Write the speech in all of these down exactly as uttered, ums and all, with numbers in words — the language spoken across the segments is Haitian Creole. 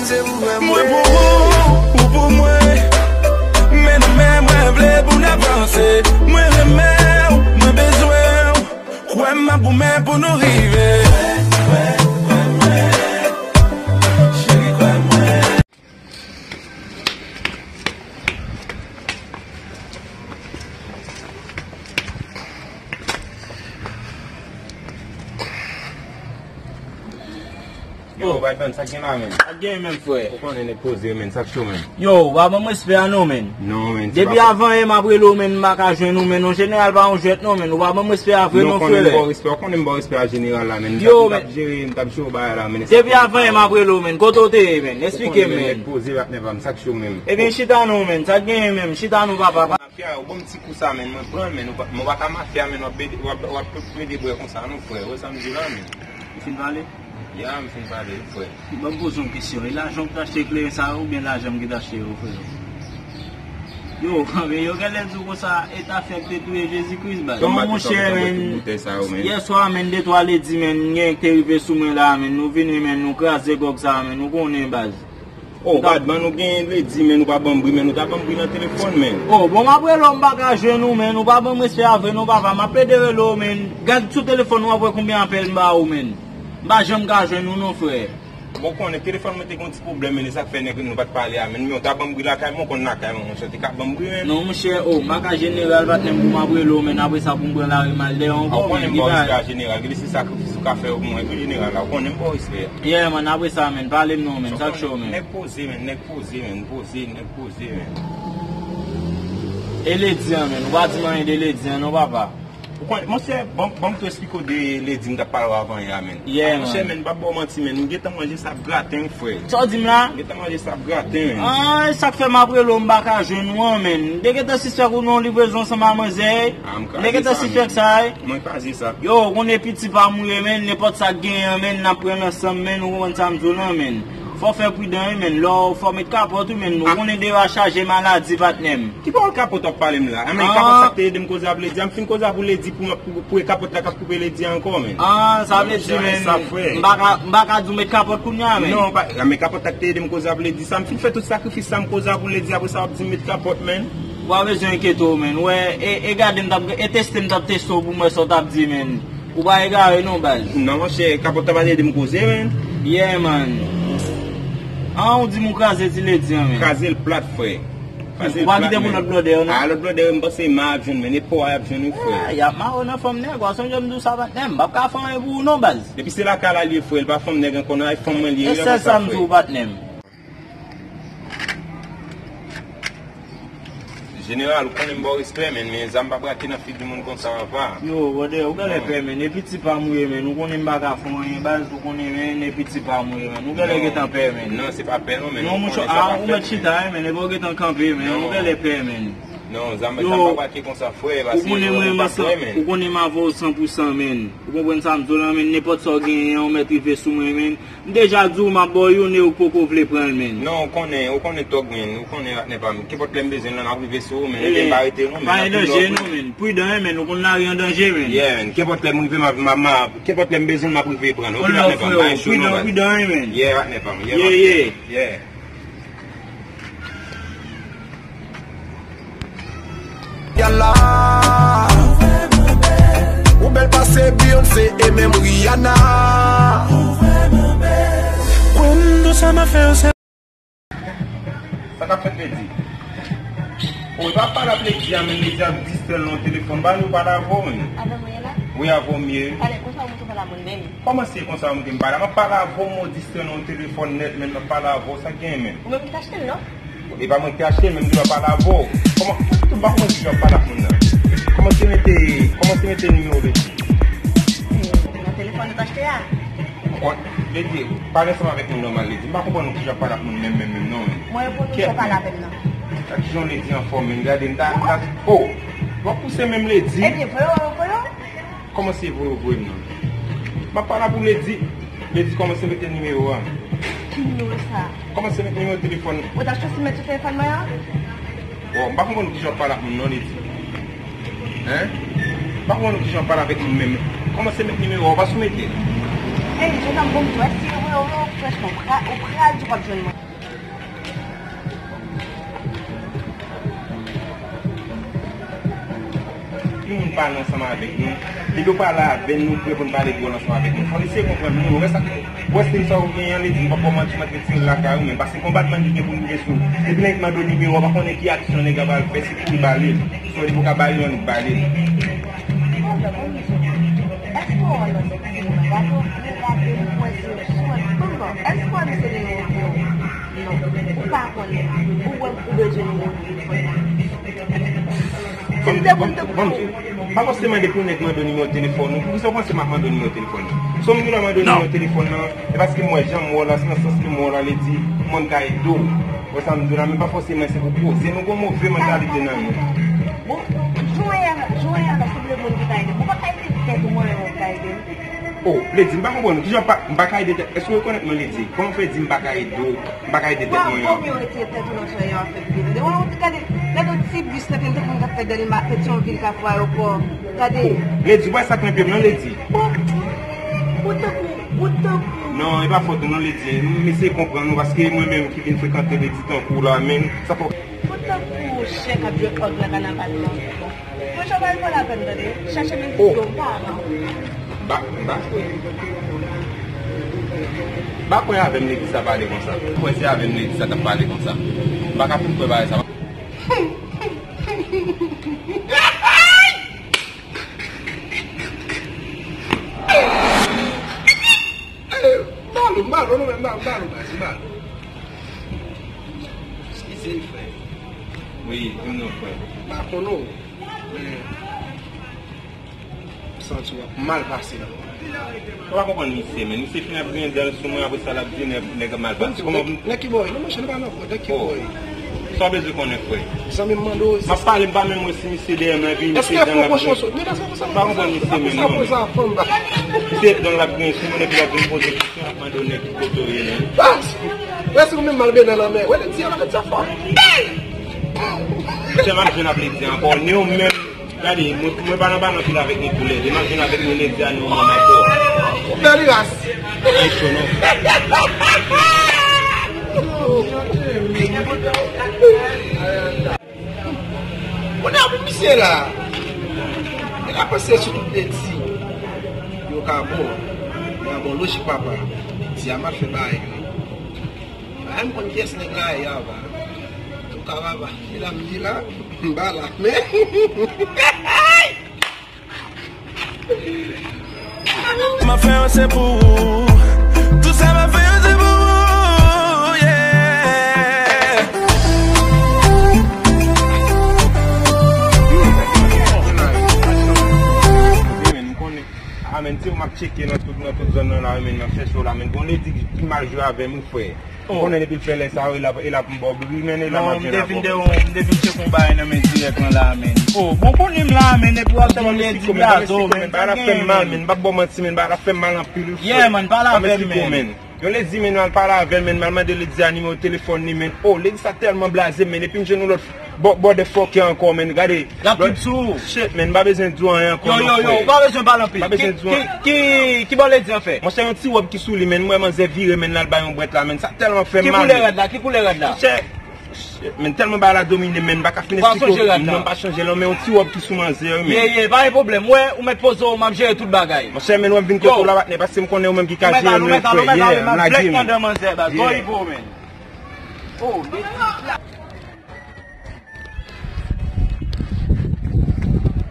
Se pou mwen, mwen pou ou, ou pou mwen. Men nou men mwen vle pou n avanse. Mwen renmen w, mwen bezwen w. Kwè m, m ap goumen pou nou rive. Kwè, kwè, kwè mwen. Cheri, kwè mwen. Yo, Batman, sa k gen la, men? Sa k gen, men, frè? Ou konnen nèg poze, men, sa k cho, men? Yo, w pa ban m respè a non, men. Non, men, se pa... Depi avan yè m ap rele w, men, m pa ka jwenn ou, men, non, jeneral pa yon jwèt non, men, ou pa ban m respè a vre non, frè. Non, konnen m ba w respè, ou konnen m ba w respè a jeneral la, men. Yo, men, m t ap jere, m t ap jere w bagay la, men. Depi avan yè m ap rele w, men, kote w te ye, men? Eksplike m, men. Ou konnen, men, nèg poze, Batman, sa k cho, men? Ebyen, chita non, men, sa k gen, men, chita non, papa. Mafya, ou ban m ti kou sa, men, mwen pran l, men, ou pa, mwen pa ka mafya, men, w ap plede, w ap, w ap plede bwè konsa, non, frè, ou wè sa m di w la, men. Ou fin pale? Ya, m fin pale, wi, frè. Ban m poze yon kesyon. E lajan w ki t achte kleren sa yo oubyen lajan m ki t achte yo, frè? Yo, men yo genlè di w konsa, e ta fèk te touye Jezi Kris, baz. Non, monchè, men, yèswa, men, de twa ledi, men, gen k te rive sou mwen la, men, nou vini, men, nou kraze gòg sa, men, nou konnen, baz. Oh, Batman, ou gen ledi, men, ou pa ban m bri, men, ou ta ban m bri nan telefòn, men. Oh, bon, m ap rele w, m pa ka jwenn ou, men, ou pa ban m respè a vre non, papa, m ap plede rele w, men. Gad sou telefòn ou, w ap wè konbyen apèl m ba ou, men. M pa janm ka jwenn ou non, frè. Bon, konnen telefòn mwen te gen yon ti pwoblèm, men e sa k fè nèg nou pa t pale a, men, men w ta ban m bri lakay mwen, w konn lakay mwen, monchè, w te ka ban m bri, men. Non, monchè, oh, m pa ka jeneral patnè m pou m ap rele w, men, apre sa pou m pran lari m al dèyè ankò, men, ki bagay? A, w konnen m ba w respè a jeneral, gade se sakrifis ou ka fè yo pou mwen tou, jeneral la, w konnen m ba w respè a. Yeah, man, apre sa, men, pale m non, men, sa k cho, men. Nèg poze, men, nèg poze, men, poze, nèg poze, men. E ledi an, men, ou pa di m anyen de ledi an non, papa. Ou konn, monchè, ban, ban m tou eksplike w de ledi m t ap pale w avan yè a, men. Yeah, monchè, men, m p ap ba w manti, men, m gentan manje sab graten, wi, frè. Sa w di m la? M gentan manje sab graten, men. Ah, e sa k fè m ap rele w, m pa ka jwenn ou an, men. M te gentan sispèk ou nan yon livrezon ansanm a manzè. Ah, m kraze sa, men. M te gentan sispèk sa, wi. Mwen kraze sa. Yo, ou konnen piti pa m ou ye, men. Nenpòt sa k genyen an, men, n ap pran l ansanm, men. Ou konprann sa m di w lan, men. Fò w fè pridan, wi, men. Lè w fò w met kapòt, wi, men. Ou konnen deyò a chaje maladi, patnè m. Ki pawòl kapòt w ap pale m la? A, men kapòt sa k te ede m koze ap ledi a, m fin koze ap ou ledi pou, pou, pou e kapòt la k ap koupe ledi a ankò, men. Ah, sa vle di, men, m pa ka, m pa ka di w met kapòt kounye a, men. Non, pa, a, men kapòt la k te ede m koze ap ledi sa, m fin fè tout sakrifis sa, m koze ap ou ledi, apre sa w ap di m met kapòt, men. Ou pa bezwen enkyete w, men. Ou wè, e, e gade m t ap, e teste m t ap teste w pou m wè sa w t ap di, men. Ou pa egare non, baz. Non, monchè, kapòt la pa t ede m koze, men. Yeah, man. An, ou di m ou kraze ti ledi an, men. Kraze l plat, frè. Kraze l plat, men. Ou pa kite pou lòt blòdè yo, non? A, lòt blòdè yo, m panse ma y ap jwenn, men. E pa w y ap jwenn, wi, frè. Ah, y ap mare w nan fanm nèg, w a sonje m di w sa, patnè m. M p ap ka fè anyen pou ou, non, baz. Depi se lakay la l ye, frè, l pa fanm nèg ankò, non, e fanm mwen l ye, wi, sa k fè. E sèl sa m di w, patnè m. Jeneral, ou konnen m ba w respè, men, men zam pa brake nan figi moun konsa, papa. Yo, brother, ou genlè pè, men. E piti pa m ou ye, men. Ou konnen m pa ka fè w anyen, baz, ou konnen, men, e piti pa m ou ye, men. Ou genlè gentan pè, men. Non, se pa pè, non, men. Non, monchè, a, ou mèt chita, wi, men. E pa w gentan kanpe, men. Ou genlè pè, men. Non, zam, zam pa brake konsa, frè, paske ou konnen mwen, ou pa kwè, men. Ou konnen m avè w san pou san, men. Ou konprann sa m di w lan, men. Nenpòt sa w genyen an, ou mèt rive sou mwen, men. M deja di w m ap ba w youn e ou poko vle pran l, men. Non, ou konnen, ou konnen tòg, men. Ou konnen patnè pa m. Kenpòt lè m bezwen l lan, m ap rive sou ou, men. Ebyen, m pa rete non, men. Pa gen danje non, men. Pridan, wi, men. Ou konn lari an danje, men. Yeah, men. Kenpòt lè m rive, m ap, m ap, m ap, kenpòt lè m bezwen l, m ap rive pran l. Oke, patnè pa m. Pa gen cho non, baz. Pridan, wi, men. Yeah, patnè pa m. Yeah, yeah, yeah. Yala. Ou bèl pase Beyoncé e menm Rihanna. Kwè m, tout sa m ap fè yo se... Sa k ap fèt, Lady? O, e pa pale ap Lady a, men Lady ap distrè l nan telefòn. Ba li, ou pale avè w, men. Avè mwen la? Wi, avè w m ye. Pale konsa, ou montre pale a moun menm. Kòman se konsa m gen pale? M ap pale avè w, men w distrè nan yon telefòn nèt, men m ap pale avè w, sa k genyen, men? Ou menm ki t achte l, non? E pa mwen ki te achte l, men m te pale avè w. Kòman, m pa konprann kijan w ap pale ak moun nan. Kòmanse mete, kòmanse mete nimewo Lady. Nan telefòn ou t achte a? Lady, pale ansanm avèk moun nòmal, Lady. M pa konprann kijan w ap pale ak moun menm, menm, menm, non, men. Mwen reponn ou, kijan w pale avè m nan? Gade kijan Lady anfòm, men gade, m ta, m ta, oh! W ap pouse menm, Lady. Ebyen, voye w, voye w. Kòmanse voye w voye m nan. M ap pale pou Lady. Lady, kòmanse mete nimewo a. Ki nimewo sa? Kòmanse mete nimewo telefòn. Ou ta chwazi mete sou telefòn mwen an? Bon, m pa konprann kijan w ap pale ak moun non, Lady. Hein? M pa konprann kijan w ap pale avèk moun menm. Kòmanse mete nimewo a, ou pa sou mete. Ey, Jonathan, bon, m di w, si ou voye w, ou prèske, ou pra-, ou pral di w p ap jwenn mwen. Moun pale ansanm avèk nou. Depi w pale avè n, nou prè pou n pale dwòl ansanm avèk nou. Fò n eseye konprann moun. Ou wè sa k, ou wè stil sa w genyen an, Lady, m p ap ba w manti, m antre tire l lakay ou, men paske konbadman ki gen pou n gen sou. Depi nèg mande w nimewo a, w pa konnen ki aksyon nèg la pral fè, se kouri ba li l. Sa w di pou w ka ba li l, annik ba li l. Èske w wè lòt moun nan bato? Èske w wè misye nimewo telefòn nan? Non, ou pa konnen. Ou wè, ou bezwen nimewo telefòn nan. Si m te konn, te konn. Pa fòseman depi yon nèg mande w nimewo telefòn ou. Poukisa w panse m ap mande w nimewo telefòn nan? Si yon moun la mande w nimewo telefòn nan, e paske m wè jan m wè w la, se nan sans ke m wè w la, Lady, mwen m ka ede w. Wè sa m di w la, men pa fòseman se pou koze. Nou gen yon move mantalite nan nou. Bon, jan w ye a, jan w ye a la, se vle moun ki ka ede m. Ou pa ka ede tèt ou, mwen menm ou ka ede m. Oh, Lady, m pa konprann ou. Kijan w pa, m pa ka ede tèt? Èske w rekonèt mwen, Lady? Kòman w fè di m pa ka ede w? M pa ka ede tèt mwen an. Bon, yo retire tèt ou nan sa yo ap fè vide. Devan ou gade, gade yon ti bis la, te konn k ap fè gade ma Petyonvil, Kafou Ayewopò. Gade. Lady, w wè sa k nan pye m nan, Lady? Bon, ou tankou, ou tankou. Non, e pa fòt ou non, Lady. M eseye konprann ou, paske mwen menm ki vin frekante Lady tankou w la, men sa fè w. Ou tankou chyen k ap jwe òg nan kanaval lan. Mwen, jan pa l pa lapèn, tande. Chache men video m pa la. Ba, ba kwè. Ba kwè avè m, Lady sa pale konsa. Kwè se avè m, Lady sa t ap pale konsa. M pa ka fin kwè bagay sa. Balo, balo, non, men balo, balo, baz, balo. Eskize, frè. Wi, di m non, frè. M pa konnen w, men m santi w ap mal pase la. Ou pa konprann misye, men. Misye fin ap griyen dan l sou mwen, apre sa l ap di nèg, nèg mal pase. Kòman? Nèg ki bò? Non, monchè, nou pa nan afè. Nèg ki bò? Sa w bezwen konnen, frè? Zanmi m mande w. M ap pale, m pa menm wè si misye dèyè m nan, epi misye dan l ap griyen. M pa konprann misye menm, non. Misye dan l ap griyen sou mwen, epi l ap vin poze kesyon, l ap mande w nèg ki kote w ye, non. Baz! Wè si ou menm mal benen nan men. Wè, Lady a, Lady a fò. Monchè, m ap jwenn ap Lady a ankò. Ni ou menm, gade, mwen, mwen pa nan, pa nan anpil avèk nou toulède. M ap jwenn avèk nou Lady a, ni ou menm ankò. Bèl ras. Ay, cho non. Kounye a pou misye la. Li ka panse sou tout Lady. Yo ka bon. Yo ka bon lojik papa. Ti a mal fè bagay yo. Ay, m konn kiyès nèg la ye a, ba. Tou ka, ba, ba. Li la, m di la. M ba la. Men. M ap fè yo se pou ou. Tout sa m ap fè yo se pou ou, yeah. Wi, men, m konnen. A, men, ti, m ap tcheke nan tout, nan tout zòn nan la, men, m ap chèche w la, men, bon, Lady ki mal jwe avè m, wi, frè. M konnen depi l fè lè sa yo, e la, e la pou m ba w bri, men e la m ap jwenn avè w. Non, m te vin de, m te vin tcheke yon bagay nan men dirèk lan la, men. Oh, bon, konnen m la, men, epi w ap di m Lady blaze w, men, bagay la fè m mal, men, m p ap ba w manti, men, bagay la fè m mal anpil, wi, frè. Yeah, man, pale avè m, men. Yo, Lady, men, m al pale avè l, men, m al mande Lady a nimewo telefòn li, men. Oh, Lady sa tèlman blaze, men, epi m jwenn yon lòt Bò, bò de fòkè ankò, men. Gade. L ap trip sou ou. Shit, men, m pa bezwen di w anyen ankò, non, frè. Yo, yo, yo, ou pa bezwen pale anpil. Pa bezwen di w anyen. Ki, ki, ki, ki bò Lady an fè? Monchè, yon ti wòb ki sou li, men. M wè manzè vire, men, l al bay yon bwèt la, men. Sa tèlman fè m mal. Ki koulè rad la? Ki koulè rad la? Shit, shit, men, tèlman bagay la domine, men, m pa ka fin eksplike w. Non, m pa chanje l, non, men yon ti wòb ki sou manzè, men. Ye, ye, pa gen pwoblèm. Wè, ou mèt poze w, m ap jere tout bagay. Monchè, men, wè m vin kote w la, patnè, paske m konnen ou menm ki ka jere l, men, frè. Yeah, m lage, men.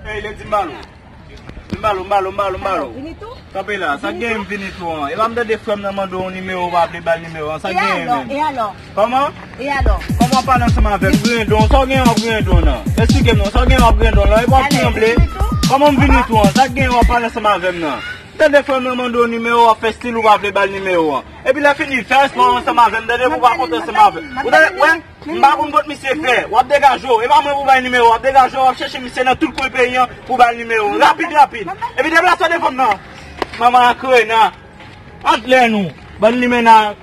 Ey, Lady, m ba l ou. M ba l ou, m ba l ou, m ba l ou, m ba l ou. Vini tou? Kanpe la, sa k genyen m vini tou an? E pa m tande frè m nan mande w nimewo, ou pa vle ba l nimewo an, sa k genyen menm? E alò, e alò? Kòman? E alò? Kòman w ap pale ansanm avè m? Griyen don, sa w genyen w ap griyen don nan? Esplike m non, sa w genyen w ap griyen don nan? E pa w ap tranble? Kòman m vini tou an? Sa k genyen w ap pale ansanm avè m nan? M tande frè m nan mande w nimewo, w ap fè stil ou pa vle ba l nimewo an. Epi lè fini, fè espò ansanm avè m, tande, pou w pa konte ansanm avè m. Ou tande, wè? M pa konn kot misye fè. W ap degaje w. E pa mwen pou bay nimewo. W ap degaje w, w ap chèche misye nan tout kwen peyi an pou bay nimewo. Rapid, rapid. Epi deplase w devan m nan. Manman an krena. Antre nou. Bann limena.